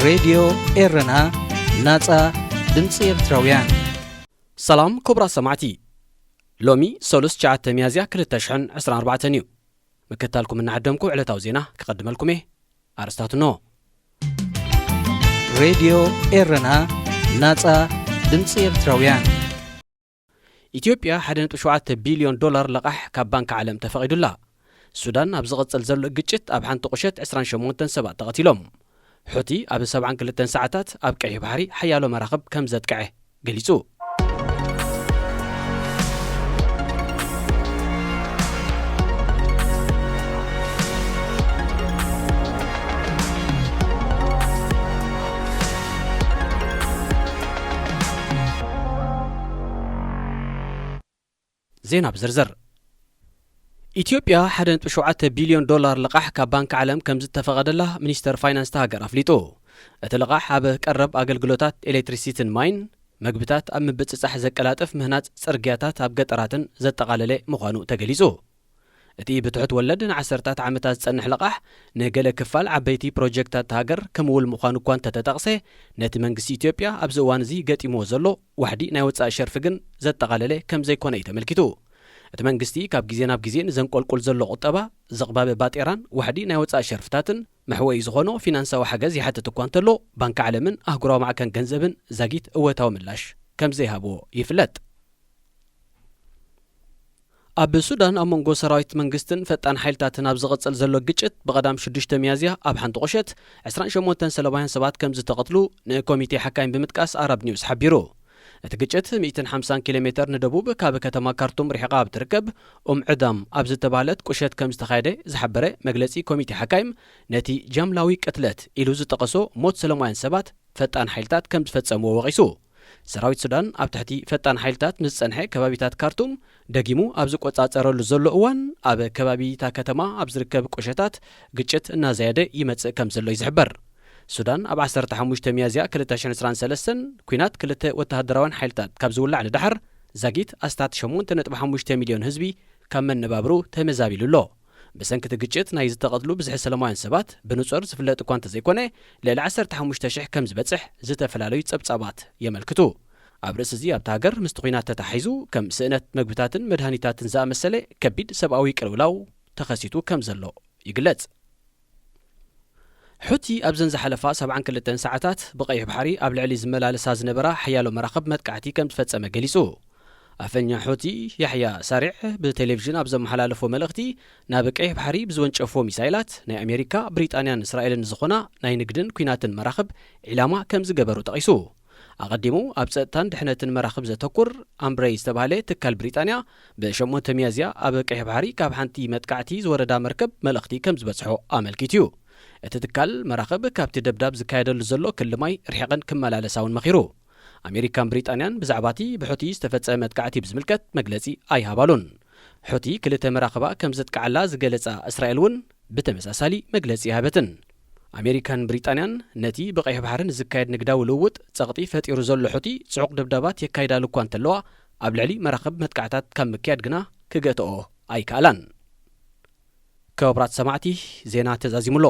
ሬድዮ ኤረና፣ ናጻ ድምጺ ኤርትራውያን። ሰላም ክቡራት ሰማዕቲ፣ ሎሚ ሰሉስ ትሽዓተ ሚያዝያ ክልተ ሽሕን ዕስራን ኣርባዕተን እዩ። ምክትታልኩም እናዓደምኩ ዕለታዊ ዜና ክቐድመልኩም እየ። ኣርእስታቱ እንሆ። ሬድዮ ኤረና፣ ናጻ ድምጺ ኤርትራውያን። ኢትዮጵያ ሓደ ነጥቢ ሸውዓተ ቢልዮን ዶላር ለቓሕ ካብ ባንክ ዓለም ተፈቒዱላ። ሱዳን ኣብ ዝቕጽል ዘሎ ግጭት ኣብ ሓንቲ ቁሸት ዕስራን ሸሞንተን ሰባት ተቐቲሎም። ሑቲ ኣብ ሰብዓን ክልተን ሰዓታት ኣብ ቀይሕ ባሕሪ ሓያሎ መራኽብ ከም ዘጥቅዐ ገሊጹ። ዜና ብዝርዝር። ኢትዮጵያ ሓደ ነጥቢ ሸውዓተ ቢልዮን ዶላር ልቓሕ ካብ ባንክ ዓለም ከም ዝተፈቐደላ ሚኒስተር ፋይናንስ እታ ሃገር ኣፍሊጡ። እቲ ልቓሕ ኣብ ቀረብ ኣገልግሎታት ኤሌክትሪሲቲን ማይን፣ መግብታት ኣብ ምብጽጻሕ ዘቀላጥፍ ምህናጽ ጽርግያታት ኣብ ገጠራትን ዘጠቓለለ ምዃኑ ተገሊጹ። እቲ ብትሑት ወለድ ንዓሰርታት ዓመታት ዝጸንሕ ልቓሕ ንገለ ክፋል ዓበይቲ ፕሮጀክታት እታ ሃገር ክምውል ምዃኑ እኳ እንተተጠቕሰ፣ ነቲ መንግስቲ ኢትዮጵያ ኣብዚ እዋን እዚ ገጢምዎ ዘሎ ዋሕዲ ናይ ወጻኢ ሸርፊ ግን ዘጠቓለለ ከም ዘይኮነ እዩ ተመልኪቱ። እቲ መንግስቲ ካብ ግዜ ናብ ግዜ ንዘንቆልቁል ዘሎ ቁጠባ፣ ዘቕባበ ባጤራን ዋሕዲ ናይ ወጻኢ ሸርፍታትን መሕወኢ ዝኾኖ ፊናንሳዊ ሓገዝ ይሓትት እኳ እንተሎ፣ ባንኪ ዓለምን ኣህጉራዊ ማዕከን ገንዘብን ዛጊት እወታዊ ምላሽ ከም ዘይሃብዎ ይፍለጥ። ኣብ ሱዳን ኣብ መንጎ ሰራዊት መንግስትን ፈጣን ሓይልታትን ኣብ ዝቕጽል ዘሎ ግጭት፣ ብቐዳም ሽዱሽተ ሚያዝያ ኣብ ሓንቲ ቁሸት ዕስራን ሸሞንተን ሰላማውያን ሰባት ከም ዝተቐትሉ ንኮሚቴ ሓካይም ብምጥቃስ ኣረብ ኒውስ ሓቢሩ። እቲ ግጭት ሚእትን ሓምሳን ኪሎ ሜተር ንደቡብ ካብ ከተማ ካርቱም ርሒቓ ኣብ ትርከብ ኡም ዕዳም ኣብ ዝተባህለት ቁሸት ከም ዝተኻየደ ዝሓበረ መግለጺ ኮሚቴ ሓካይም፣ ነቲ ጃምላዊ ቅትለት ኢሉ ዝጠቐሶ ሞት ሰላማውያን ሰባት ፈጣን ሓይልታት ከም ዝፈጸምዎ ወቒሱ። ሰራዊት ሱዳን ኣብ ትሕቲ ፈጣን ሓይልታት ንዝጸንሐ ከባቢታት ካርቱም ደጊሙ ኣብ ዝቆጻጸረሉ ዘሎ እዋን፣ ኣብ ከባቢ እታ ከተማ ኣብ ዝርከብ ቁሸታት ግጭት እናዘየደ ይመጽእ ከም ዘሎ እዩ ዝሕበር። ሱዳን ኣብ ዓሰርተ ሓሙሽተ ሚያዝያ ክልተ ሽሕን ዕስራን ሰለስተን ኲናት ክልተ ወተሃደራውያን ሓይልታት ካብ ዝውላዕ ንደሓር፣ ዛጊት ኣስታት ሸሞንተ ነጥቢ ሓሙሽተ ሚልዮን ህዝቢ ካብ መነባብሩ ተመዛቢሉ ኣሎ። ብሰንኪ እቲ ግጭት ናይ ዝተቐትሉ ብዝሒ ሰላማውያን ሰባት ብንጹር ዝፍለጥ እኳ እንተዘይኮነ፣ ልዕሊ ዓሰርተ ሓሙሽተ ሽሕ ከም ዝበጽሕ ዝተፈላለዩ ጸብጻባት የመልክቱ። ኣብ ርእሲ እዚ ኣብታ ሃገር ምስቲ ኲናት ተተሓሒዙ ከም ስእነት መግብታትን መድሃኒታትን ዝኣመሰለ ከቢድ ሰብኣዊ ቅልውላው ተኸሲቱ ከም ዘሎ ይግለጽ። ሑቲ ኣብዘን ዝሓለፋ ሰብዓን ክልተን ሰዓታት ብቐይሕ ባሕሪ ኣብ ልዕሊ ዝመላለሳ ዝነበራ ሓያሎ መራኽብ መጥቃዕቲ ከም ዝፈጸመ ገሊጹ። ኣፈኛ ሑቲ ያሕያ ሳሪዕ ብቴሌቪዥን ኣብ ዘመሓላለፎ መልእኽቲ፣ ናብ ቀይሕ ባሕሪ ብዝወንጨፎ ሚሳይላት ናይ ኣሜሪካ፣ ብሪጣንያን እስራኤልን ዝኾና ናይ ንግድን ኲናትን መራኽብ ዒላማ ከም ዝገበሩ ጠቒሱ። ኣቐዲሙ ኣብ ጸጥታን ድሕነትን መራኽብ ዘተኩር ኣምብረይ ዝተባህለ ትካል ብሪጣንያ፣ ብሸሞንተ ሚያዝያ ኣብ ቀይሕ ባሕሪ ካብ ሓንቲ መጥቃዕቲ ዝወረዳ መርከብ መልእኽቲ ከም ዝበጽሖ ኣመልኪቱ እዩ። እቲ ትካል መራኽብ ካብቲ ደብዳብ ዝካየደሉ ዘሎ ክሊ ማይ ርሒቐን ክመላለሳ እውን መኺሩ። ኣሜሪካን ብሪጣንያን ብዛዕባ እቲ ብሑቲ ዝተፈጸመ መጥቃዕቲ ብዝምልከት መግለጺ ኣይሃባሉን። ሑቲ ክልተ መራኽባ ከም ዘጥቅዓላ ዝገለጻ እስራኤል እውን ብተመሳሳሊ መግለጺ ኣይሃበትን። ኣሜሪካን ብሪጣንያን ነቲ ብቐይሕ ባሕሪ ንዝካየድ ንግዳዊ ልውውጥ ጸቕጢ ፈጢሩ ዘሎ ሑቲ ጽዑቕ ደብዳባት የካይዳሉ እኳ እንተለዋ፣ ኣብ ልዕሊ መራኽብ መጥቃዕታት ካብ ምክያድ ግና ክገትኦ ኣይከኣላን። ክቡራት ሰማዕቲ፣ ዜና ተዛዚሙ ኣሎ።